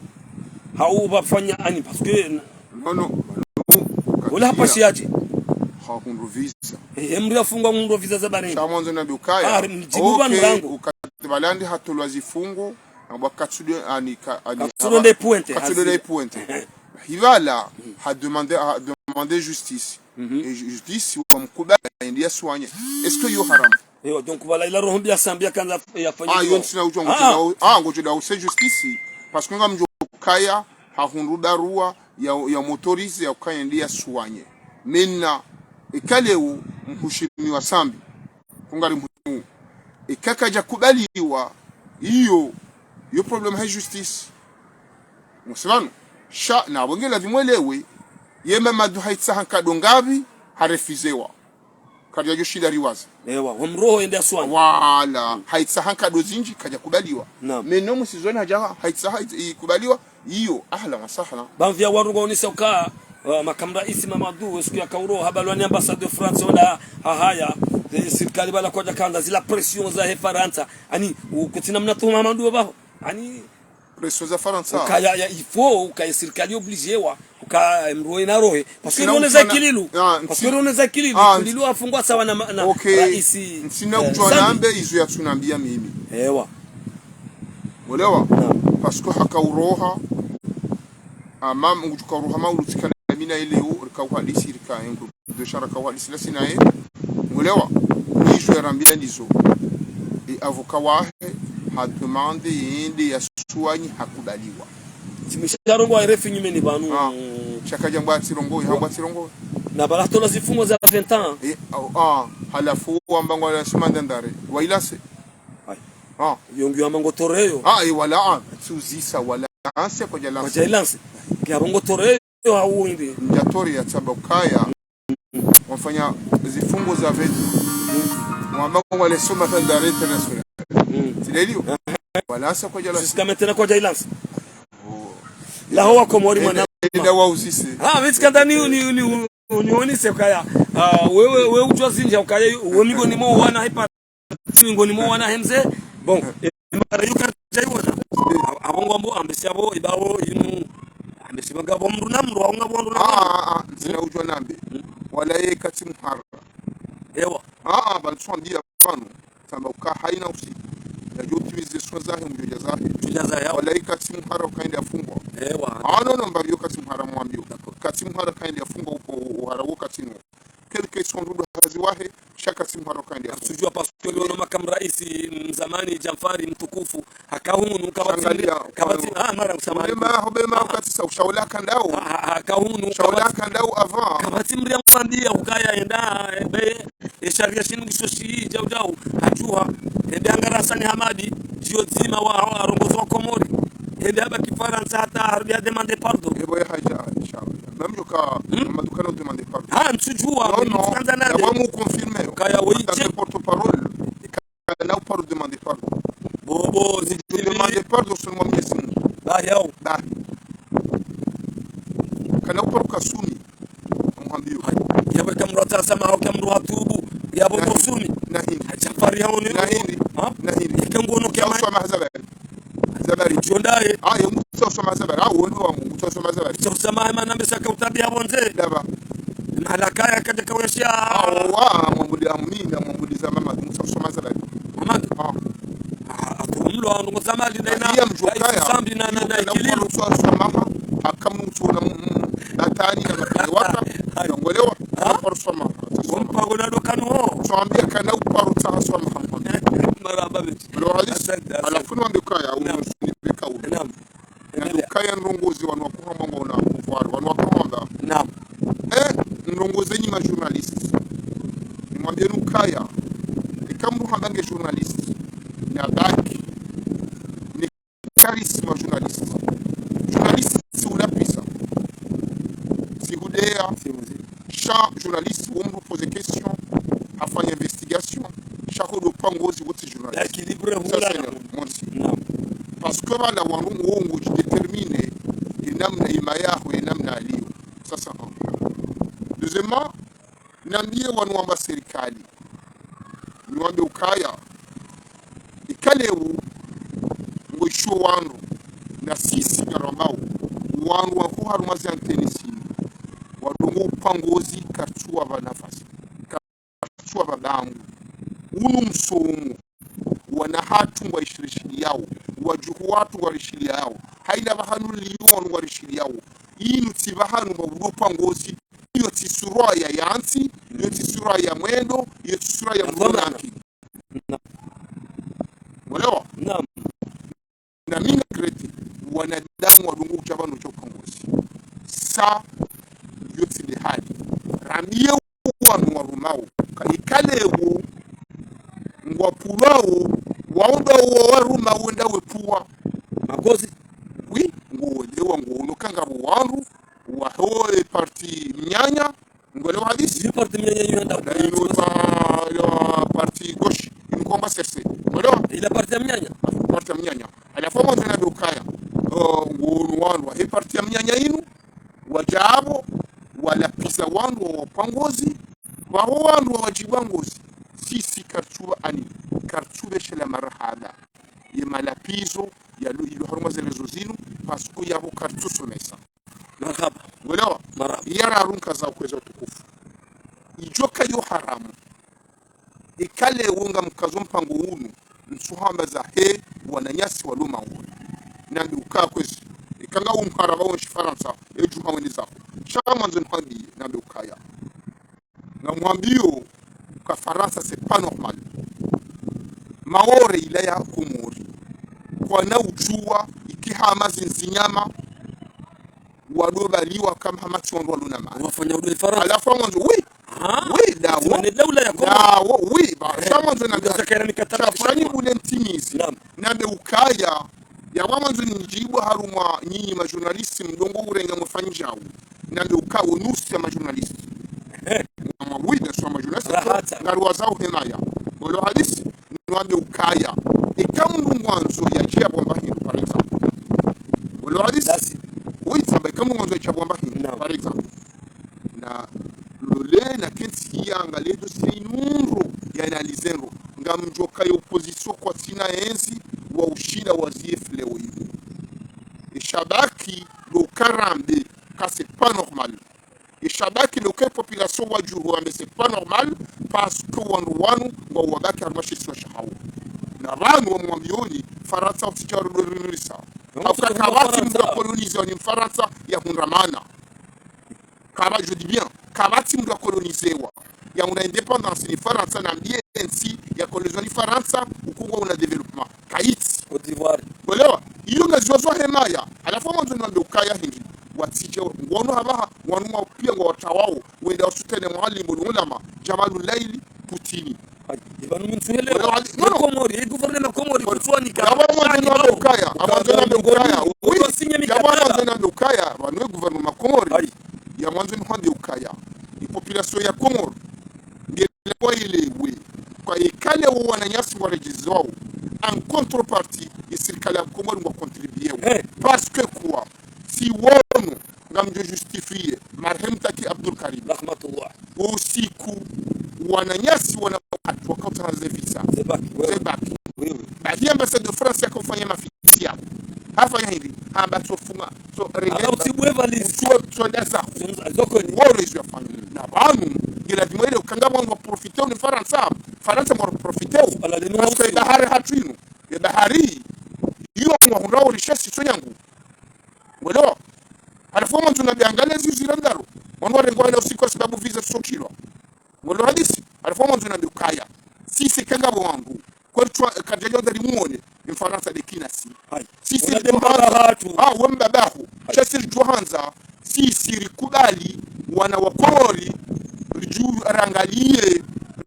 hau pvafanya ani, parce que non, non, ula hapashiya dje. Hahundru visa. Eh, emri afungwa hundru visa za bareni. Sha mwandzo nambiye ukaya. Ah, mdjibu pvanu rangu. Ukati pvala ndi hatolwa zifungo. Amba katsudo ani ka-, ani katsudo amba nde pointe, katsudo nde pointe. Ehe. Pvala, ha demande, ha demande justice. Mhm. E ju-, justice, wamkubali, yende ya soigner. Est-ce que yo haramu? Ewa, donc voilà, ila roho mbi ya Sambi yakandza yafanye Ah, yo dua. Ntsina udjua Ah. ngodjo dao, ah, ngodjo dao se justice. Parce que ngamdjo kaya, hahundru barua, ya, ya m'autoriser, ya ukaya yende ya soigner. Maintenant, eka leo, mheshimiwa Sambi, ko ngari mhuu. Eka kadja kubaliwa, iyo, iyo problème ha justice. Mwaona pvanu, sha, na wonge lazimu mwelewe, ye Mamadu haitsaha nkado ngapvi, harefizewa. Kadjadjo shinda riwaza. Ewa, wamroho yende ya soigner. Voilà, haitsaha nkado zindji, kadja kubaliwa. Naam. Mais non, msizoni hadja, haitsaha, haitsa-, ikubaliwa, iyo, ahlan wa sahlan. Bamvi ya wandru ngwaonesa uka, uh, makamu raisi Mamadu, esiku yaka uroha, habalwa ni ambassade de France, ona, hahaya, eh, sirikali pvala kwadja kandza zila pression zahe Farantsa. Ani, u-, kutsina mna tuhuma Mamadu pvaho. Ani, pression za Farantsa. Ukaya, ya, il faut, ukaya sirikali obligé wa, ukaya mrohe na rohe. Parce que Ntsina rione za udjua na-, Ikililu. Ah, Parce que ntsi-, rione za Ikililu. Ah, Ikililu afungwa sawa na ma-, na Ok. raisi, Ntsina eh, udjua Sambi. nambe izo yatsunambia mimi. Ewa. Mwelewa? Naam. Parce que haka uroha, ama ngudjo ka uroha maulu tsikana mina ile yo, rika uhadisi, rika engo, de shara ka uhadisi la sinaye. Mwelewa? Nizo yarambia nizo. E avocat wahe, ha demande, yende ya soigner, hakubaliwa. Tsimwisha rongoa R F I nyumeni pvanu. Ah. Shaka djambwa tsirongoa, hambwa tsirongoa. Na pvala tola zifungo za vingt ans. E, ah, ah, halafu wamba ngwala suma ndandare. Wailase. Ayi. Ah. Yo ngiyo hamba ngo toreyo. Ah, e wala, ah, tsiuzisa wala. Anse kwadja lanse. Kwadja ilanse. Ngiyo hamba ngo toreyo hau inde. Ndja toreya tsamba ukaya. Wamfanya zifungo za vingt. Wamba ngwale suma ndandare international. Mm. Tsi leo. Wala anse kwadja lanse. Jusqu'à maintenant kwadja ilanse. Oh. Laho wa Komori mwana. Enda wauzise. Ah, mi tsikandza ni, ni, ni, unionese ukaya. Ah, wewe, wewe udjua zindji ukaya, wewe miongoni mwa wana hepa, miongoni mwa wana hemze. Bon, eh, mara yuka jaiwona. Abo ngwambo, ambesi abo, ibawo, inu, ambesi banga bo mdru na mdru, awo ngabo mdru na Ah, mdru. ah, ah, ntsina udjua nambe. Mm. Wala ye katsi mhara. Ewa. Ah, ah, pvanu tswambia pvanu. Tsamba uka haina usi. Yadjo utimize soins zahe, mdjo dja zahe. Mdjo dja zahe, yawa. Wala ye katsi mhara uka yende yafungwa. Ewa. Ah, non, non, mbapvi yo katsi mhara mwambio. D'accord. Katsi mhara uka yende yafungwa uko uhara wo katsi no. Quel que soit ndrudru hazi wahe, sha katsi mhara uka yende yafungwa. Sujua parce que leo makamu raisi, mzamani, Djamfari, mtukufu, haka hunu, kapvatsi, Shangalia, kapvatsi, pvanu. ah, mara usamani. Ubema, ubema, Ah. ukatsi sa ushaula kandao. Ah, ah, haka hunu, Shaula kapvatsi, kandao avant. kapvatsi mdru yamwambia ukaya enda, eh, be, e sharia shinu ngisho shi, jau, jau, hadjuha, ende angarasani Hamadi, djio dzima wa, wa, arongozi wa Komori. Ende haba ki Farantsa hata harudi ya demande pardon. Ebo ye haja, inshallah. Même yo ka, Hmm? Mamadu kana demande pardon. Ah, ntsudjua, Non, non. ntsandza nande. Yaba mu confirmer. Kaya En tant que weche. porte-parole, kana uparo demande pardon. Bo, bo, Je zidjiri. demande pardon seulement Mwenyezi Mungu. Ba, yao. Ba. Kana uparo kasumi. Amwambio. Yaba kamdru atsaha swamaha, kamdru hatubu. Yabo Na hindri. bosumi. Na hindri. Djamfari haone. Na hindri. Ha? Na hindri. Yake ngono Utsaha kema. swamaha zabari. Zabari. Djondaye. Ah, yo mutsaha swamaha zabari. Ah, wonu wa mu, utsaha swamaha zabari. Utsaha swamaha mana mesa ka utabi ya bonze. Daba. Mahala kaya kadja kawesha. Ah, wa, mwambudi amina, mwambudi za mama, utsaha swamaha zabari. Mama. Ah. Ah, atumlo, anu zamali na ina. Iya mdjokaya. Sambi na, na, na Kana Ikililu. uparo swamaha, hakamu utsaha na, mm, batani na mapele wata. Hai. Nongolewa. Ha? Uparo swamaha. Wampa gona do kanu ho. Swambia kana uparo tsaha swamaha. Marahaba beti. Lo hadisi. Asante, asante. Halafu niwambe ukaya, Naam. unusu ni beka unu. Naam. Nando Endelea. ukaya ndrongozi wanu wakohamba ngwaona pouvoir, wanu wakohamba. Naam. Eh, ndrongozi nyi ma journalistes. Nimwambie nukaya. Eka mdru hamba nge journaliste. Na bac. Ni charisme journaliste. Journaliste, c'est où la puissance. Si hudea. Si hudea. Sha journaliste, wo mdru poser question, hafanya investigation, sha hodo pangozi wote journaliste. Équilibre. Ça, hula c'est na le monde. Naam. Parce que pvala wanu wo ngudji déterminer, ye namna ima yaho, ye namna aliyo. Ça, c'est un. Deuxièmement, nambie wanu wamba sirikali. Niwambe ukaya. Eka leo, ngoisho wandru, na sisi ngarambao, wandru wako harumwa zi antenne zinu, wadungo upangozi katsuwapva nafasi, katsuwapva damu. Unu msomo, wana hatru ngwarishiliyao, wadjuhu watru ngwarishiliyao, haina pvahanu liyo wanu ngwarishiliyao, Inu tsi pvahanu mwa ulopa ngozi. Iyo tsi sura ya yantsi, iyo tsi sura ya mwendo, iyo tsi sura ya mdru na akili. Mwelewa? Naam. Na mi ngamregrete wanadamu wadungu utsha pvanu utsha uka ngozi. Sa, iyo tsi nde hali. Rambiye wanu warumao, ka ikalewo, ngwapvulwao, waonda wo warumao wenda wepvulwa. Makozi. Oui, ngwelewa ngwono kangapvo wandru, waho e parti mnyanya, ngwelewa hadisi? Iyo parti mnyanya iyo handa. Na inu pa, yo parti gauche, inu komba serse. Ngwelewa? Ila parti ya mnyanya. Parti ya mnyanya. Halafu mwandzo nambe ukaya, o, ngunu wandru wahe parti ya mnyanya inu, wadja apvo, walapviza wandru wawapa ngozi, waho wandru wawadjibu ngozi. Sisi kartsu ani, kartsu pveshela marahaba ye malapvizo yalo ilo harumwa ze réseaux zinu, parce que yapvo kartsu somesa. Marahaba. Ngwelewa? Marahaba. Yara arunka za ukweza utukufu. Idjoka yo haramu. Ikalewo ngamkazo mpango unu, ntsuhamba zahe wananyasi walo Maore. Nambe uka kwezi. Ika nga umharaba wonshi Farantsa, edju hawende zaho. Sha mwandzo nihambiye, nambe ukaya. Ngamwambiyo, ka Farantsa, c'est pas normal. Maore ila ya Komori. Kwana udjuwa, ikihama zindzi nyama, wado baliwa kama hama tsi wandru walo na mali. Wafanya udo Farantsa. Halafu mwandzo, oui. Ah, oui, dawo. Zimane daula ya Komori. Dawo, oui, ba, eh, sha mwandzo nambe. Ndio zakaya mikataba sha fulani. Fanya bule ntimizi. Naam. Nambe ukaya, ya wa mwandzo nidjibu harumwa nyinyi ma journalistes mdongo urenga mfanyao. Nambe ukaya wo nusu ya ma journalistes. Eh. Namwe, oui, bien sûr, ma journalistes. Rahata. Ngaruwa zao hemaya. Walo hadisi, nambe ukaya. Ika mdru ngwandzo yadje yapvo mba hindru, par exemple. Walo hadisi. Dasi. Oui, samba ika mdru ngwandzo yadje yapvo mba hindru, naam, par exemple. Na lole na kentsi yangaliye dossier inu ndro, ya analyser ndro. Ngamdjoka ye opposition kwatsina yentsi, wa ushinda waziye fleo inu. Ye shabaki lo karambe, ka c'est pas normal. Ye shabaki lo ke population wadjuhu wambe c'est pas normal, parce que wandru wanu ngwao wabaki harumwa she isiwa shahawo. Na pvanu wamwambiyoni, Farantsa utsidja ridjo rinulisa. Hauka kapvatsi mdru ya coloniser wa ni Mfarantsa ya hundra mana. Kaba, je dis bien, kapvatsi mdru ya colonisewa, ya una indépendance ni Farantsa, nambiye ntsi ya colonisewa ni Farantsa, uku ngwa una développement. Kayitsi. Côte d'Ivoire. Welewa, iyo ngaziwazo hemaya. Halafu mwandzo nambe ukaya hindri. Watsidje, ngwono hapvaha, wanu wa pia ngwa watawao, wenda wa soutenir Mwalimu Ulama, Jamalul Laili, Poutine. Ayi, ipvanu mintsu helewa. Wala wali, no, no. Komori, ye gouvernement Komori, kutswani ka. Yapvo mwandzo nambe ukaya, yapvo mwandzo nambe ukaya. Oui, yapvo mwandzo nambe ukaya, pvanu ye gouvernement Komori. Ayi. Ya mwandzo nihambe ukaya. Ye population ya Komori. Nge kwa ile we. Kwa ikalewo wananyasi waredjezwao. En contrepartie, ye sirikali ya Komori ngwa contribuer. Eh. Parce que quoi? Si wonu, ngamdjo justifier, marehemu Taki Abdul Karim. Rahmatullah. Wo usiku, wananyasi wana wakati wakauta ze visa. Ze bac, wewe. Ze bac. Wewe. Bahi ambassade de France yaka ufanya mafisi yao. Hafanya hindri, hamba tsofunga, tso rengeta. Ala utibwe valise. Utso, tso ndasa. Zoko ni. Woro izo yafanya. Na pvanu, ngiladhima ile ukanga mwangu wa profiter ni Farantsa. Farantsa mwa profiter. Ala lenu. Parce que bahari hatru inu. Ye bahari, iyo ngwa hundra wo richesse so nyangu. Welewa. Halafu mwandzo nambe angalia zi zila ndaro. Wanu warengwa hale usiku kwa sababu visa sokilwa. Welewa hadisi. Halafu mwandzo nambe ukaya. Sisi kangapvo wangu. Kwa twa kadjaja ndari muone. Mfarantsa de kinasi. Ayi. Sisi. Una de mbaba hatru. Ah, we mbaba ho. Ayi. Sha siri djuhandza. Sisi rikubali. Wana wa Komori. Ridju rangalie.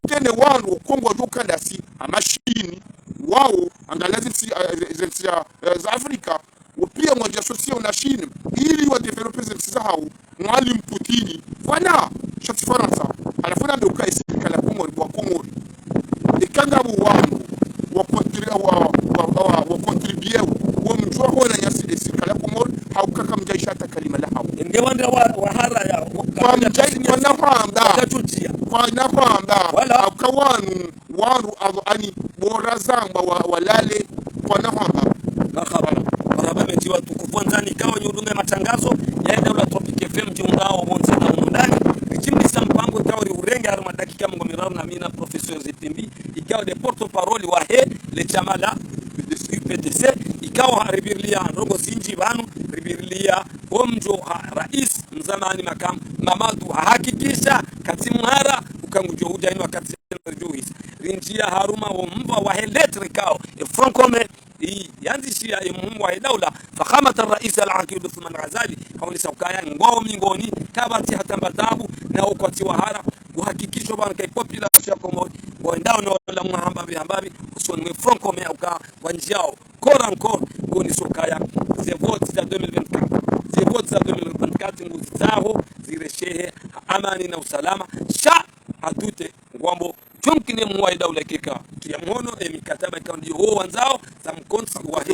Tene wanu wa Kongo wadjo kandasi. Amashini. Wao. Angalia zintsi, eh, zintsi ya, eh, za Afrika. Wo pia ngwadja associer na Chine, ili wa développer ze ntsi zahao, Mwalimu Poutine, pvwana, sha tsi Farantsa, halafu nambe ukaya ye sirikali ya Komori, wa Komori. Ika ngapvo wanu, wa contri-, wa, wa, wa, wa contribuer, wo mdjuwa hona nyasi ye sirikali ya Komori, hauka kamdjaisha hata kalima lahao. Nge wandra wa, wa hara ya, wa, kamdjai, kwana hwamba. Kwana hwamba. Wala. Hauka wanu, wandru apvo ani bora zamba wa, walale kwana hwamba. Marahaba. Marahaba mendji watukufu wandzani, ikao nyi udunga matangazo ya Daula Tropic F M, djiungao pvondze na umundani. Ritsimisa mpango ikao riurenge harumwa dakika mengo miraru na mina, professeur Zitimbi, ikao nde porte-parole wahe le shama la U P D C, ikao ikao ha ripvirilia ndrongoo zindji pvanu, ripvirilia omdjo ha rais mzamani makamu Mamadou hahakikisha katsi mhara, uka ngudjo hudja inu wakati djo hisa. Rindjia harumwa omva wahe lettre ikao, e Front Commun, i, yandzishia e mhuu wahe daula, Fakhamat al-Rais al-Aqid Uthman Ghazali, haonesa ukaya ngwao mengoni, kapvatsi hata mba tabu, na ukwatsi wahara, uhakikisho pvanu ka i population ya Komori, ngwendao no la mwahamba pvi hamba pvi, usoni mwe Front Commun uka wandjiao, corps en corps, ngoni sokaya, ze vote za deux mille vingt-quatre, ze vote za deux mille vingt-quatre, nguzitsaho, zireshehe, ha amani na usalama, sha, ha doute, ngwambo, djomkine mhuu wahe daula keka, tria mhono, e mikataba ikao ndiyo wo wandzao, za mkontsi wa he,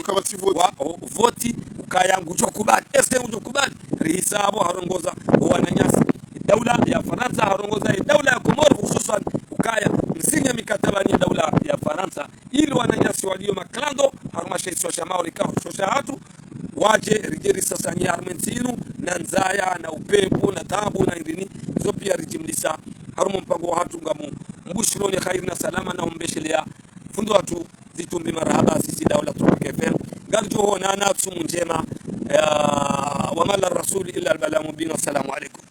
wa, o, voti, ukaya ngudjo kubali, est-ce que ngudjo kubali, rihisa apvo harongoza, o wananyasi, daula ya Farantsa, harongoza, e daula ya Komori, hususwan, ukaya, msinye mikataba ni daula ya Farantsa, ili wananyasi walio maklando, harumwa she isiwa sha Maore ikao sho shahatru, wadje ridje risasanye harumwa entsi inu, na ndzaya, na upepvo, na tabu, na indrini, zo pia rijimlisa, harumwa mpango wahatru ngamu, mbushiloni khairi na salama na umbeshelea, fundi wahatru, zitumbi marahaba, sisi daula Tropic F M, ngaridjo honana tsumu ndjema, ya, wa ma ala rasuli illa al-balagh mubin, wassalamu alaikum.